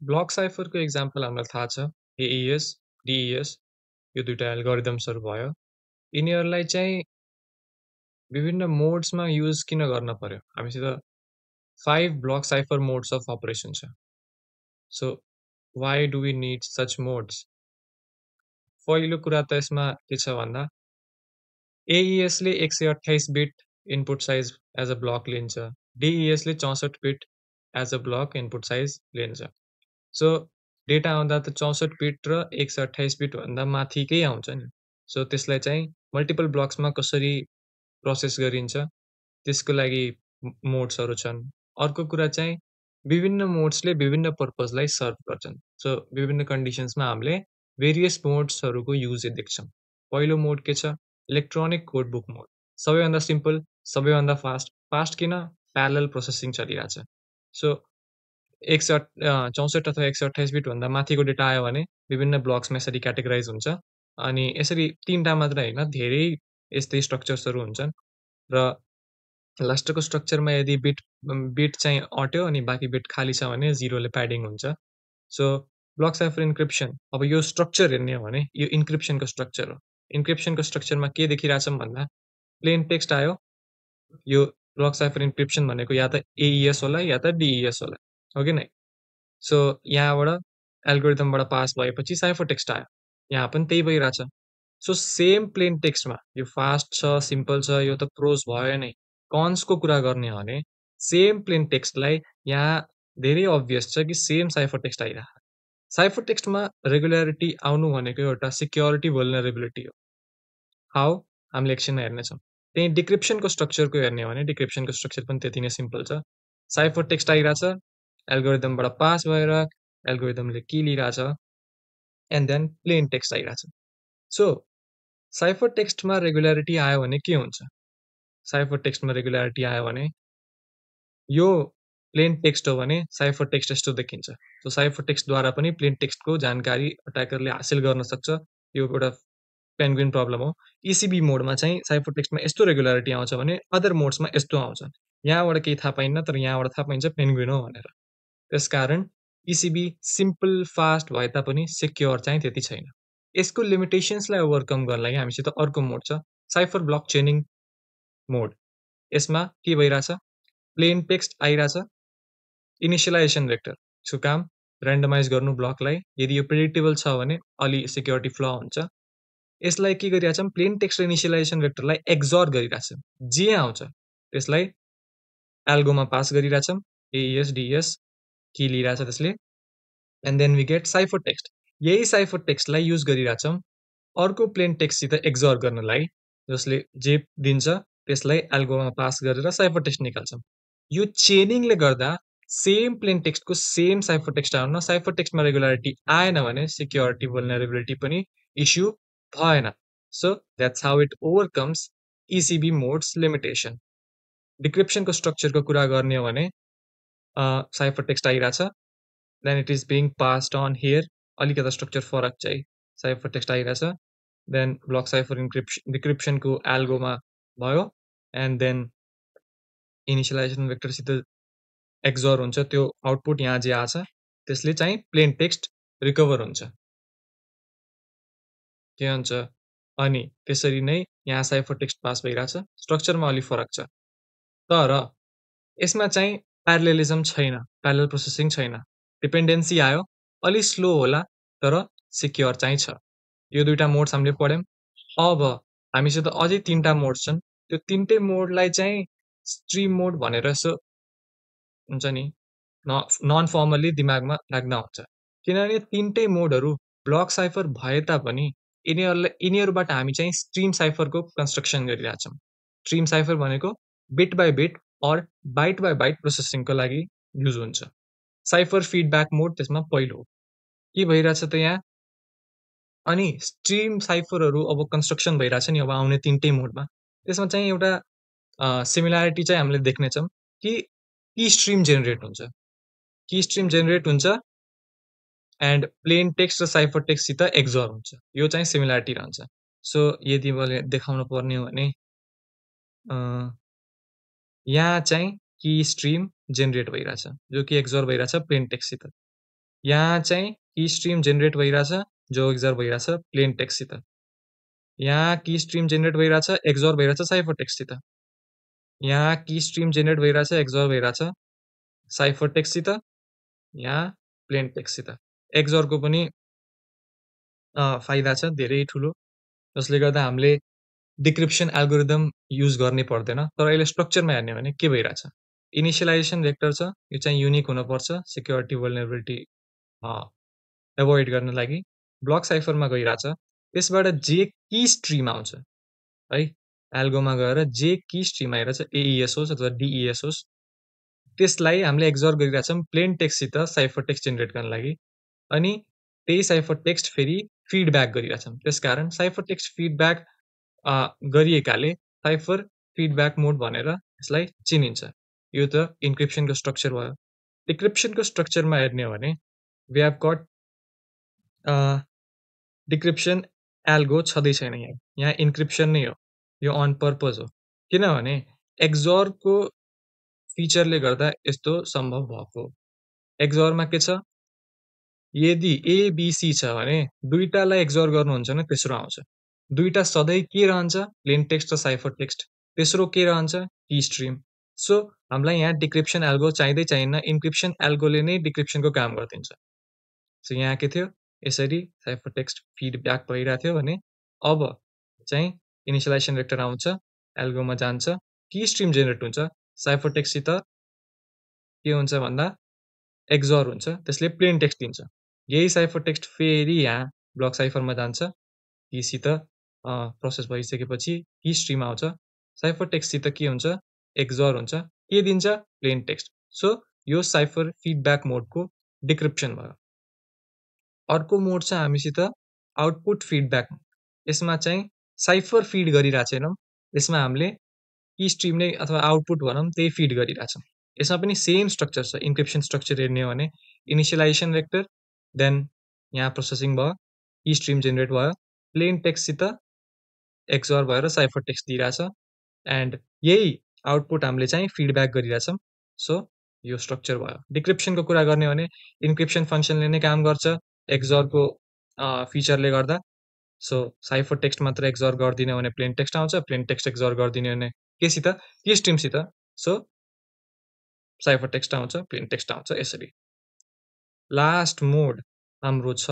Block साइफरको example हामीलाई थाहा छ एइएस, डिइएस यो दुईटा एल्गोरिदम्सहरू भयो। यिनीहरूलाई चाहिँ विभिन्न मोड्समा युज किन गर्न पर्यो? हामीसित 5 block cipher modes of operation छ। So why do we need such modes? पहिलो कुरा त यसमा के छ भन्दा एइएसले 128 bit input size as a block लिन्छ। डिइएसले 64 bit as a block input size लिन्छ। सो डेटा आउँदा त 64 बिट र 128 बिट भन्दा माथिकै आउँछ नि। सो त्यसलाई चाहिँ मल्टिपल ब्लक्समा कसरी प्रोसेस गरिन्छ त्यसको लागि मोड्सहरू छन्। अर्को कुरा चाहिँ विभिन्न मोड्सले विभिन्न पर्पजलाई सर्भ गर्छन्। सो विभिन्न कन्डिसन्समा हामीले भेरियस मोड्सहरूको युज देख्छौँ। पहिलो मोड के छ? इलेक्ट्रोनिक कोड बुक मोड। सबैभन्दा सिम्पल, सबैभन्दा फास्ट। फास्ट किन? प्यारलल प्रोसेसिङ चलिरहेछ। सो 64 अथवा 128 बिट भन्दा माथिको डेटा आयो भने विभिन्न ब्लक्समा यसरी क्याटेगराइज हुन्छ। अनि यसरी 3टा मात्र हैन, धेरै यस्तै स्ट्रक्चर्सहरू हुन्छन् र लास्टको स्ट्रक्चरमा यदि बिट चाहिँ अट्यो अनि बाँकी बिट खाली छ भने 0 ले प्याडिङ हुन्छ। सो ब्लक साइफर इन्क्रिप्सन, अब यो स्ट्रक्चर हेर्ने हो भने यो इन्क्रिप्सनको स्ट्रक्चर हो। इन्क्रिप्सनको स्ट्रक्चरमा के देखिरहेछौँ भन्दा प्लेन टेक्स्ट आयो, यो ब्लक साइफर इन्क्रिप्सन भनेको या त एइएस होला या त डिइएस होला, हो कि नै? सो यहाँबाट एल्गोरिदमबाट पास भएपछि साइफर टेक्स्ट आयो। यहाँ पनि त्यही भइरहेछ। सो सेम प्लेन टेक्स्टमा यो फास्ट छ, सिम्पल छ, यो त प्रोज भयो नै। कन्सको कुरा गर्ने हो भने सेम प्लेन टेक्स्टलाई यहाँ धेरै अब्भियस छ कि सेम साइफर टेक्स्ट आइरहेको। साइफर टेक्स्टमा रेगुल्यारिटी आउनु भनेको एउटा सिक्योरिटी भल्नरेबिलिटी हो। हाउ? हामीले एकछिनमा हेर्नेछौँ। त्यही डिक्रिप्सनको स्ट्रक्चरको हेर्ने हो भने डिक्रिप्सनको स्ट्रक्चर पनि त्यति नै सिम्पल छ। साइफर टेक्स्ट आइरहेछ, एल्गोरिदमबाट पास भएर एल्गोरिदमले के लिइरहेछ एन्ड देन प्लेन टेक्स्ट आइरहेछ। सो साइफर टेक्स्टमा रेगुल्यारिटी आयो भने के हुन्छ? साइफर टेक्स्टमा रेगुल्यारिटी आयो भने यो प्लेन टेक्स्ट हो भने साइफर टेक्स्ट यस्तो देखिन्छ। सो साइफर टेक्स्टद्वारा पनि प्लेन टेक्स्टको जानकारी अट्याकरले हासिल गर्न सक्छ। यो एउटा पेन्गुइन प्रब्लम हो। इसिबी मोडमा चाहिँ साइफर टेक्स्टमा यस्तो रेगुल्यारिटी आउँछ भने अदर मोड्समा यस्तो आउँछ। यहाँबाट केही थाहा पाइन्न, तर यहाँबाट थाहा पाइन्छ पेन्गुइन हो भनेर। त्यसकारण इसिबी सिम्पल फास्ट भए तापनि सेक्योर चाहिँ त्यति छैन। यसको लिमिटेसन्सलाई ओभरकम गर्न लागि हामीसित अर्को मोड छ, साइफर ब्लक चेनिङ मोड। यसमा के भइरहेछ? प्लेन टेक्स्ट आइरहेछ, इनिशियलाइजेसन भेक्टर यसको काम र्यान्डमाइज गर्नु ब्लकलाई। यदि यो प्रेडिक्टेबल छ भने अलि सिक्योरिटी फ्ल हुन्छ। यसलाई के गरिरहेछौँ? प्लेन टेक्स्ट र इनिशियलाइजेसन भेक्टरलाई एक्सोर गरिरहेछौँ। जे आउँछ त्यसलाई एल्गोमा पास गरिरहेछौँ, एइएस, डिइएस के लिइरहेछ त्यसले, and then we get cipher text. यही साइफर टेक्स्टलाई युज गरिरहेछौँ अर्को प्लेन टेक्स्टसित एक्सोर गर्नलाई, जसले जे दिन्छ त्यसलाई एल्गोमा पास गरेर साइफर टेक्स्ट निकाल्छौँ। यो चेनिङले गर्दा सेम प्लेन टेक्स्टको सेम साइफर टेक्स्ट आउन, साइफर टेक्स्टमा रेगुल्यारिटी आएन भने सिक्योरिटी भल्नरेबिलिटी पनि इस्यु भएन। So that's how it overcomes ECB modes limitation. डिक्रिप्सनको स्ट्रक्चरको कुरा गर्ने हो भने साइफर टेक्स्ट आइरहेछ, then it is being passed on here. अलिकति स्ट्रक्चर फरक चाहिँ साइफर टेक्स्ट आइरहेछ, देन ब्लक साइफर डिक्रिप्सनको एल्गोमा भयो, एन्ड देन इनिशियलाइजेसन भेक्टरसित एक्सोर हुन्छ। त्यो आउटपुट यहाँ जे आछ त्यसले चाहिँ प्लेन टेक्स्ट रिकभर हुन्छ। के हुन्छ? अनि त्यसरी नै यहाँ साइफर टेक्स्ट पास भइरहेछ, स्ट्रक्चरमा अलि फरक छ। तर यसमा चाहिँ प्यारलेलिजम छैन, प्यारलल प्रोसेसिङ छैन। डिपेन्डेन्सी आयो, अलि स्लो होला तर सिक्योर चाहिँ छ। यो दुईटा मोड्स हामीले पढ्यौँ। अब हामीसित अझै 3टा मोड्स छन्। त्यो 3टै मोडलाई चाहिँ स्ट्रिम मोड भनेर यसो हुन्छ नि नन फर्मल्ली दिमागमा लाग्दा हुन्छ। किनभने 3टै मोडहरू ब्लक साइफर भए तापनि यिनीहरूबाट हामी चाहिँ स्ट्रिम साइफरको कन्स्ट्रक्सन गरिरहेछौँ। स्ट्रिम साइफर भनेको bit by bit or byte by byte प्रोसेसिङको लागि युज हुन्छ। साइफर फिडब्याक मोड त्यसमा पहिलो हो। के भइरहेछ त यहाँ? अनि स्ट्रिम साइफरहरू अब कन्स्ट्रक्सन भइरहेछ नि अब आउने 3टै मोडमा। त्यसमा चाहिँ एउटा सिमिल्यारिटी चाहिँ हामीले देख्नेछौँ कि की स्ट्रिम जेनेरेट हुन्छ। की स्ट्रिम जेनेरेट हुन्छ एन्ड प्लेन टेक्स्ट र साइफर टेक्स्टसित एक्सोर हुन्छ। यो चाहिँ सिमिल्यारिटी रहन्छ। सो यदि मैले देखाउन पर्ने हो भने यहाँ चाहिँ की स्ट्रिम जेनेरेट भइरहेछ, जो कि एक्सोर भइरहेछ प्लेन टेक्स्टसित। यहाँ चाहिँ की स्ट्रिम जेनेरेट भइरहेछ जो एक्सर भइरहेछ प्लेन टेक्स्टसित। यहाँ की स्ट्रिम जेनेरेट भइरहेछ एक्सर भइरहेछ साइफर टेक्स्टसित। यहाँ की स्ट्रिम जेनेरेट भइरहेछ एक्सर भइरहेछ साइफर टेक्स्टसित, यहाँ प्लेन टेक्स्टसित। एक्सरको पनि फाइदा छ धेरै ठुलो, जसले गर्दा हामीले डिक्रिप्सन एल्गोरिदम युज गर्ने पर्दैन। तर अहिले स्ट्रक्चरमा हेर्ने भने के भइरहेछ, इनिशियलाइजेसन भेक्टर छ, यो चाहिँ युनिक हुनुपर्छ सिक्योरिटी भल्नरेबिलिटी एभोइड गर्न लागि। ब्लक साइफरमा गइरहेछ, त्यसबाट जे की स्ट्रिम आउँछ है, एल्गोमा गएर जे की स्ट्रिम आइरहेछ एइएस होस् अथवा डिइएस होस्, त्यसलाई हामीले एक्सर गरिरहेछौँ प्लेन टेक्स्टसित साइफर टेक्स्ट जेनेरेट गर्न लागि। अनि त्यही साइफर टेक्स्ट फेरि फिडब्याक गरिरहेछौँ। त्यसकारण साइफर टेक्स्ट फिडब्याक गरिएकाले साइफर फिडब्याक मोड भनेर यसलाई चिनिन्छ। यो त इन्क्रिप्सनको स्ट्रक्चर भयो। डिक्रिप्सनको स्ट्रक्चरमा हेर्ने हो भने we have got decryption algo छँदै छैन यहाँ। यहाँ इन्क्रिप्सन नै हो, यो अन पर्पज हो। किनभने एक्सरको फिचरले गर्दा यस्तो सम्भव भएको हो। एक्सरमा के छ, यदि एबिसी छ भने दुईटालाई एक्सर गर्नुहुन्छ भने तेस्रो आउँछ। दुईटा सधैँ के रहन्छ, प्लेन टेक्स्ट र साइफर टेक्स्ट। तेस्रो के रहन्छ, की स्ट्रिम। सो हामीलाई यहाँ डिक्रिप्सन एल्गो चाहिँदै चाहिन्न, इन्क्रिप्सन एल्गोले नै डिक्रिप्सनको काम गरिदिन्छ। सो यहाँ के थियो, यसरी साइफर टेक्स्ट फिडब्याक भइरहेको थियो भने अब चाहिँ इनिशियलाइजेसन भेक्टर आउँछ, एल्गोमा जान्छ, की स्ट्रिम जेनेरेट हुन्छ, साइफर टेक्स्टसित के हुन्छ भन्दा एक्सर हुन्छ, त्यसले प्लेन टेक्स्ट दिन्छ। यही साइफर टेक्स्ट फेरि यहाँ ब्लक साइफरमा जान्छ, कीसित प्रोसेस भइसकेपछि की स्ट्रिम आउँछ, साइफर टेक्स्टसित के हुन्छ, एक्सर हुन्छ, के दिन्छ, प्लेन टेक्स्ट। सो यो साइफर फिडब्याक मोडको डिक्रिप्सन भयो। अर्को मोड छ हामीसित आउटपुट फिडब्याक। यसमा चाहिँ साइफर फिड गरिरहेको छैनौँ, यसमा हामीले की स्ट्रिम नै अथवा आउटपुट भनौँ त्यही फिड गरिरहेछौँ। यसमा पनि सेम स्ट्रक्चर छ। इन्क्रिप्सन स्ट्रक्चर हेर्ने हो भने इनिशियलाइजेसन भेक्टर, देन यहाँ प्रोसेसिङ भयो, की स्ट्रिम जेनेरेट भयो, प्लेन टेक्स्टसित एक्सर भएर साइफर टेक्स्ट दिइरहेछ, एन्ड यही आउटपुट हामीले चाहिँ फिडब्याक गरिरहेछौँ। सो यो स्ट्रक्चर भयो। डिक्रिप्सनको कुरा गर्ने हो भने इन्क्रिप्सन फङ्सनले नै काम गर्छ एक्सरको फिचरले गर्दा। सो साइफर टेक्स्ट मात्र एक्सर गरिदिने भने प्लेन टेक्स्ट आउँछ, प्लेन टेक्स्ट एक्सर गरिदिने भने केसित, की स्ट्रिमसित। सो साइफर टेक्स्ट आउँछ, प्लेन टेक्स्ट आउँछ, यसरी। लास्ट मोड हाम्रो छ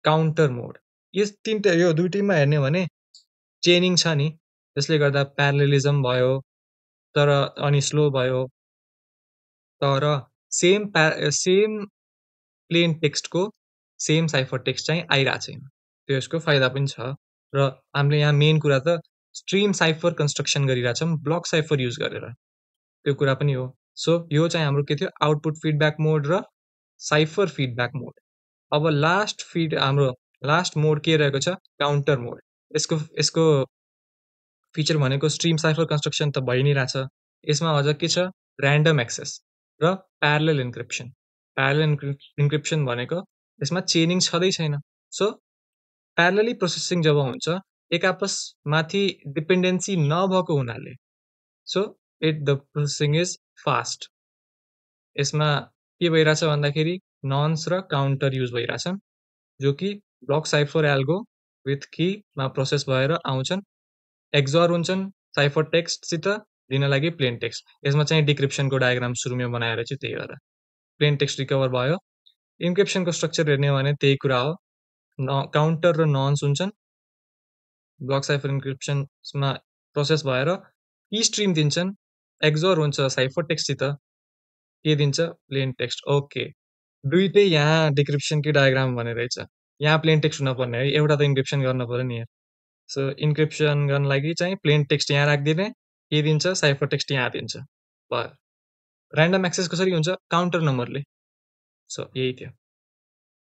काउन्टर मोड। यो दुईटैमा हेर्ने हो भने चेनिङ छ नि, त्यसले गर्दा प्यारलेलिजम भयो, तर अनि स्लो भयो, तर सेम प्लेन टेक्स्टको सेम साइफर टेक्स्ट चाहिँ आइरहेको छैन। त्यो यसको फाइदा पनि छ। र हामीले यहाँ मेन कुरा त स्ट्रिम साइफर कन्स्ट्रक्सन गरिरहेछौँ ब्लक साइफर युज गरेर, त्यो कुरा पनि हो। सो यो चाहिँ हाम्रो के थियो, आउटपुट फिडब्याक मोड र साइफर फिडब्याक मोड। अब हाम्रो लास्ट मोड के रहेको छ, काउन्टर मोड। यसको फिचर भनेको स्ट्रिम साइफर कन्स्ट्रक्सन त भइ नै रहेछ, यसमा अझ के छ, ऱ्यान्डम एक्सेस र प्यारलल इन्क्रिप्सन। प्यारलल इन्क्रिप्सन भनेको यसमा चेनिङ छँदै छैन। सो प्यारलली प्रोसेसिङ जब हुन्छ, एक आपसमाथि डिपेन्डेन्सी नभएको हुनाले, so the processing is fast. यसमा के भइरहेछ भन्दाखेरि नन्स र काउन्टर युज भइरहेछ, जो कि block cipher algo with keema process भएर आउँछन्, एक्सर हुन्छन् साइफर टेक्स्टसित दिन लागि प्लेन टेक्स्ट। यसमा चाहिँ डिक्रिप्सनको डायग्राम सुरुमै बनाएर चाहिँ त्यही भएर प्लेन टेक्स्ट रिकभर भयो। इन्क्रिप्सनको स्ट्रक्चर हेर्ने हो भने त्यही कुरा हो, काउन्टर र नन्स हुन्छन्, ब्लक साइफर इन्क्रिप्सनमा प्रोसेस भएर की स्ट्रिम दिन्छन्, एक्सर हुन्छ साइफर टेक्स्टसित, के दिन्छ, प्लेन टेक्स्ट। ओके, दुईटै यहाँ डिक्रिप्सनकै डायग्राम भने रहेछ। यहाँ प्लेन टेक्स्ट हुनुपर्ने है, एउटा त इन्क्रिप्सन गर्नु पर्यो नि। सो इन्क्रिप्सन गर्न लागि चाहिँ प्लेन टेक्स्ट यहाँ राखिदिने, के दिन्छ, साइफर टेक्स्ट यहाँ दिन्छ, भयो। ऱ्यान्डम एक्सेस कसरी हुन्छ, काउन्टर नम्बरले। सो यही थियो।